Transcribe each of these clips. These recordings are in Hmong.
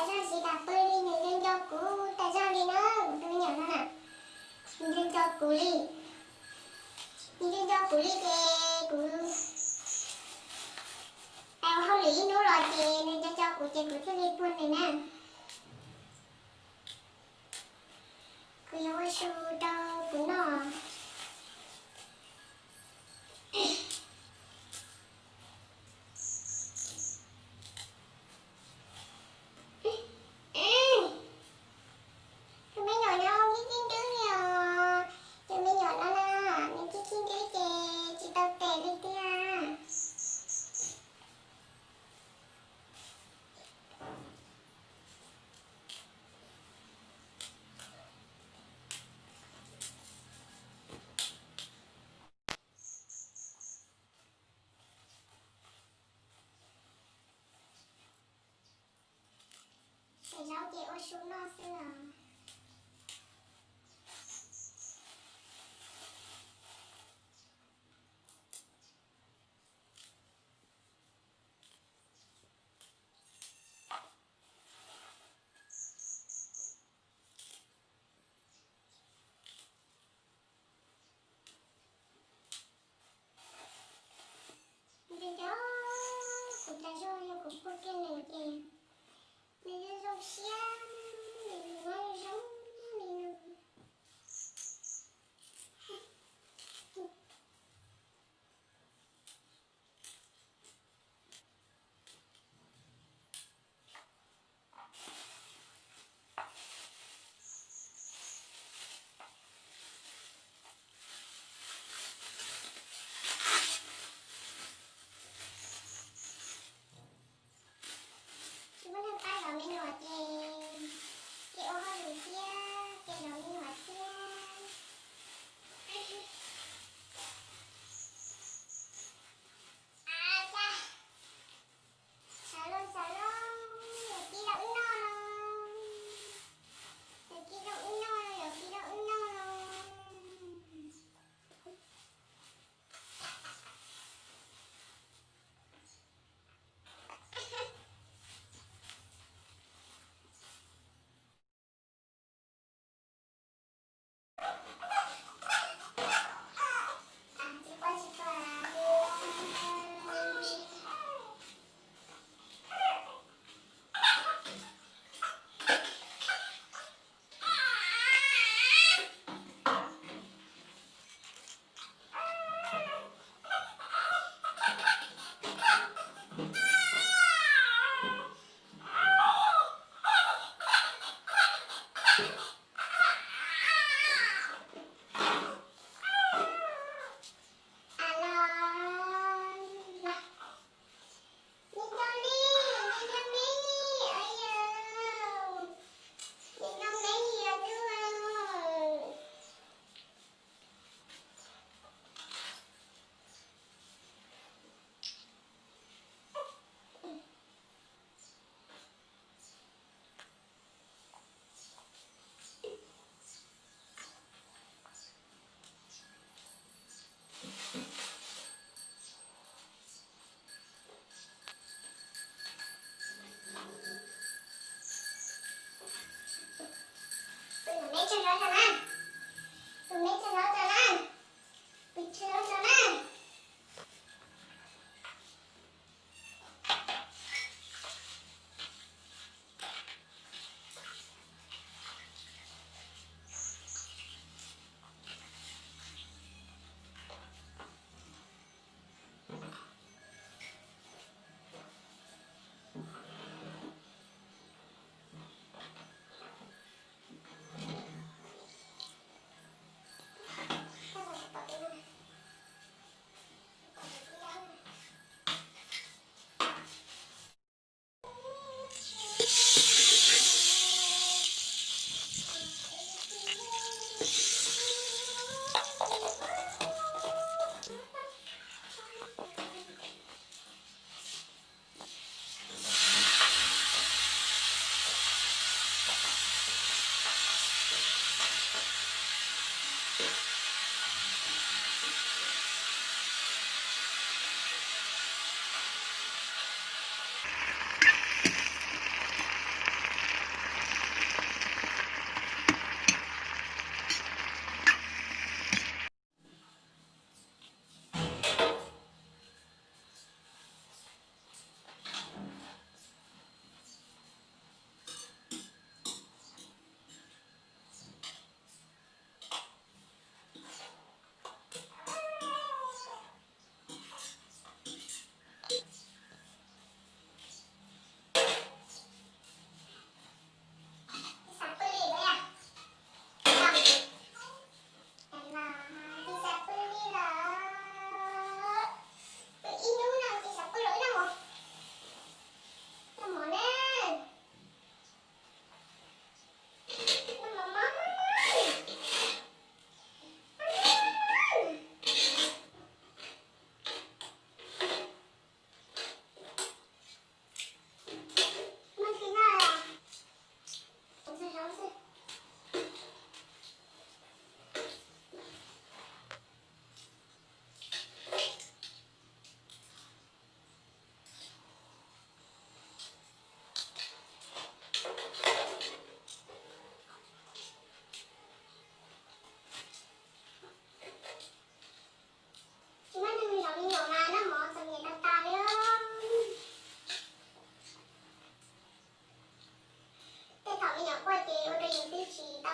Zaj tsis tas pw li, nws nco nco kuv tas zog li na, kuv tus me nyuam no na. Nws nco nco kuv li, nws nco nco kuv li ces kuv ua hauj lwm ib hnub los ces nws nco nco kuv ces kuv thiaj li tuag nws na. Kuv yuav ua su rau kuv noj. Tus me nyuam no khib khib ntswb li os. Tus me nyuam no na, nws khib khib ntswb ces tsis tau tes li tiag. Ces zaub ces ua su noj xwb os. Nco nco kuv tas zog, yog kuv puag kiag nws ces nws zoo zoo siab, nws nyob zoo zoo li no. Tsis muaj neeg pab zov me nyuam ces, ces ua hauj lwm thiab ces zov me nyuam thiab. Xav loj xav loj, yuav kib rau wb noj los, yuav kib rau wb noj los, yuav kib rau wb noj los.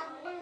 Tus neeg